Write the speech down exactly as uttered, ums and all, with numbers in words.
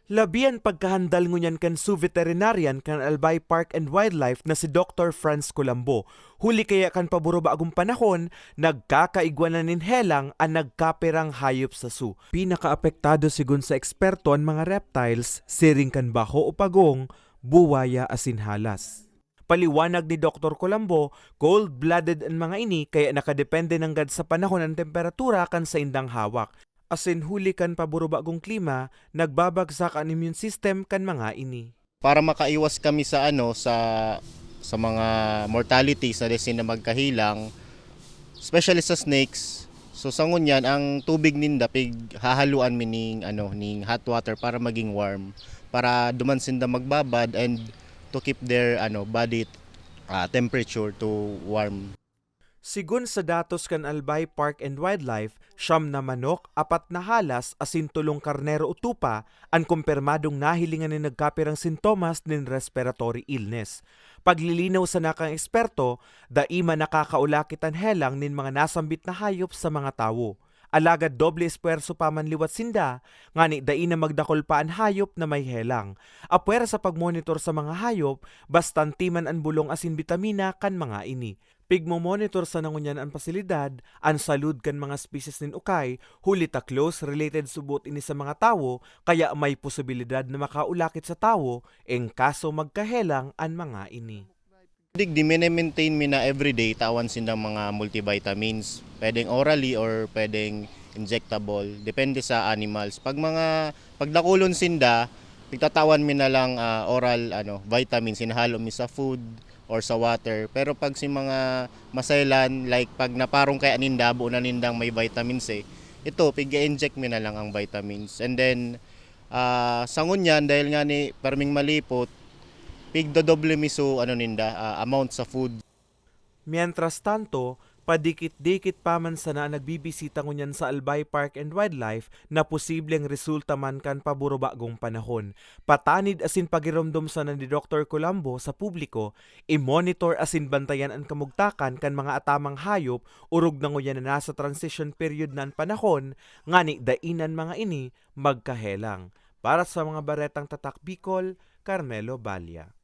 Labi an pagkahandal ngunyan kan Zoo Veterinarian kan Albay Park and Wildlife na si Doktor Franz Colambo. Huli kaya kan paburobagong panahon, nagkakaigwa na nin helang an nagkapirang hayop sa zoo. Pinakaapektado, sigon sa eksperto, an mga reptiles, siring kan baho o pagong, buwaya asin halas. Paliwanag ni Doktor Colambo, cold-blooded an mga ini kaya nakadepende nanggad sa panahon an temperatura kan saindang hawak. Asin huli kan paburobagong klima, nagbabagsak an immune system kan mga ini. Para makaiwas kami sa ano, sa, sa mga mortalities na dai sinda magkahelang, especially sa snakes. So, sa ngunyan, ang tubig ninda, pighahaluan mi ning, ano, ning hot water para maging warm, para duman sinda magbabad and to keep their, ano, body, ah, temperature to warm. Sigon sa datos kan Albay Park and Wildlife, siyam na manok, apat na halas, asin tolong karnero o tupa an kumpirmadong nahilingan nin nagkapirang sintomas nin respiratory illness. Paglilinaw sana kan eksperto, dai man nakakaulakit an helang nin mga nasambit na hayop sa mga tawo. Alagad doble espuwerso pa man liwat sinda, ngani dai na magdakul pa an hayop na may helang. Apwera sa pagmonitor sa mga hayop, bastante man an bulong asin bitamina kan mga ini. Pigmomonitor sana ngunyan an pasilidad, an salud kan mga species nin ukay, huli ta close related subot ini sa mga tawo, kaya may posibilidad na makaulakit sa tawo, en kaso magkahelang an mga ini. Digdi, mini-maintain mi na everyday tawan sindang mga multivitamins. Pwedeng orally or pwedeng injectable. Depende sa animals. Pag mga, pag dakulon sinda, pigtatawan mi na lang, ah, oral, ano, vitamins. Hinahalo mi sa food or sa water. Pero pag si mga maselan, like pag naparong kaya ninda, buo na nindang may vitamins eh. Ito, pig-inject mi na lang ang vitamins. And then, ah, sa ngunyan, dahil nga ni perming malipot, pigdodoble mi so, ano ninda, ah, amount sa food. Mientras tanto, padikit-dikit pa man sana an nagbibisita ngunyan sa Albay Park and Wildlife na posibleng resulta man kan paburobagong panahon. Patanid asin pagiromdom sana ni Doktor Colambo sa publiko, i-monitor asin bantayan an kamugtakan kan mga atamang hayop, orog na ngunyan na nasa transition period na an panahon, ngani dai na an mga ini magkahelang. Para sa mga baretang Tatak Bicol, Carmelo Balla.